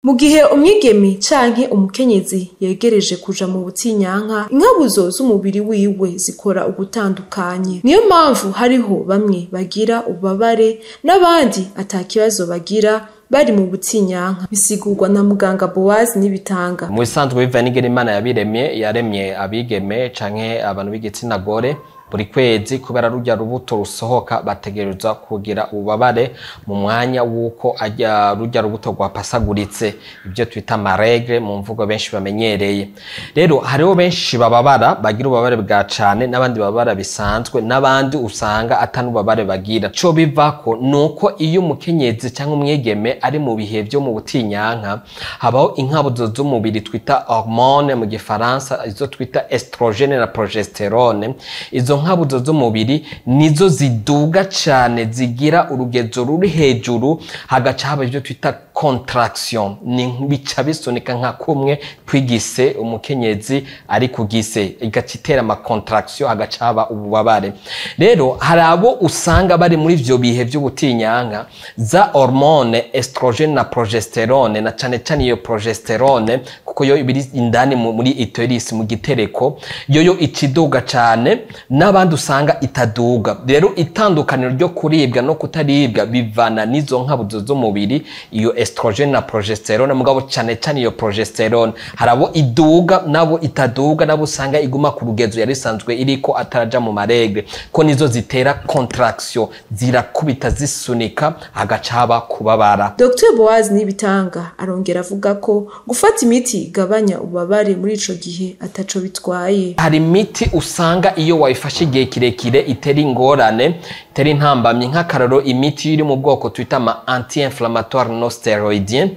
Mu gihe umwigeme canke umukenyezi yegereje kuja mu butinyanka, inkabuzo z'umubiri wiwe zikora ugutandukanye. Niyo mpamvu hariho bamwe bagira ububabare n'abandi ata kibazo bagira bari mu butinyanka. Bisigurwa na muganga Boaz Nibitanga. Mu bisanzwe, biva n'ingene Imana yabiremye, yaremye abigeme canke abantu b'igitsina gore, buri kwezi kubera rurya rubuto rusohoka bategerezwa kugira ububabare mu mwanya w'uko ajya rurya rubuto rwapasaguritse, ibyo twita ama règles mu mvugo benshi bamenyereye. Rero hariho benshi bababara, bagira ububabare bwa cane, n'abandi bababara bisanzwe, n'abandi usanga ata n'ububabare bagira. Co bivako nuko iyo umukenyezi cyangwa umwigeme ari mu bihe vyo mu butinyanka, habaho inkabuzo z'umubiri twita hormone mu gifaransa, izo twita estrogène na progestérone. Izo nkabuzo z'umubiri nizo ziduga cane, zigira urugezo ruri hejuru, hagaca haba ivyo twita contraction, ni bica bisunika nka kumwe kwigise umukenyezi ari kugise, igaca itera ama contraction, hagaca haba ububabare. Rero hari abo usanga bari muri ivyo bihe vy'ubutinyanka, za hormone estrogène na progestérone, na cane cane iyo progestérone, kuko yo ibiri indani muri utérus, mu gitereko, yoyo ikiduga cane, n'abandi usanga itaduga. Rero itandukaniro ryo kuribwa no kutaribwa bivana n'izo nkabuzo z'umubiri, iyo estrogène na progestérone, mugabo cane cane iyo progestérone. Hari abo iduga nabo itaduga, nabo usanga iguma ku rugezo yari isanzwe iriko ataraja mu ma règles, ko nizo zitera contraction, zirakubita, zisunika, hagaca haba kubabara. Dr Boaz Nibitanga arongera avuga ko gufata imiti igabanya ububabare muri ico gihe ataco bitwaye. Hari imiti usanga iyo wayifashe igihe kirekire itera ingorane, itera intambamyi. Nk'akararo, imiti iri mu bwoko twita ama anti-inflammatoire non stéroïdien,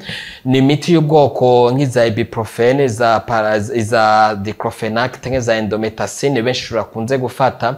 ni imiti y'ubwoko nk'iza ibuprofène, za diclofenac canke za indométhacine benshi bakunze gufata.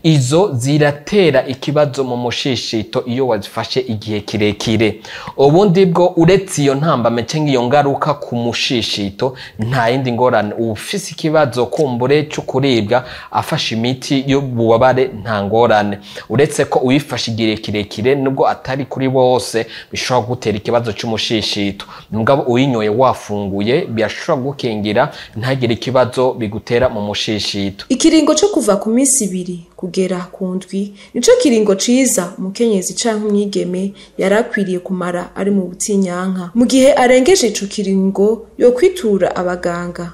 Izo ziratera ikibazo mu mushishito iyo wazifashe igihe kirekire. Ubundi bwo, uretse iyo ntambame canke iyo ngaruka ku mushishito, nta yindi ngorane. Ufise ikibazo kumbure cyo kuribwa afashe imiti y'ububabare, nta ngorane, uretse ko uyifashe igihe kirekire, nubwo atari kuri bose, bishobora gutera ikibazo cy'umushishito. Mugabo uyinyoye wafunguye birashobora gukingira ntagire ikibazo bigutera mu mushishito. Ikiringo co kuva ku minsi 2 kugera ku 7 nico kiringo ciza umukenyezi canke umwigeme yari akwiriye kumara ari mu butinyanka. Mu gihe arengeje ico kiringo, yo kwitura abaganga.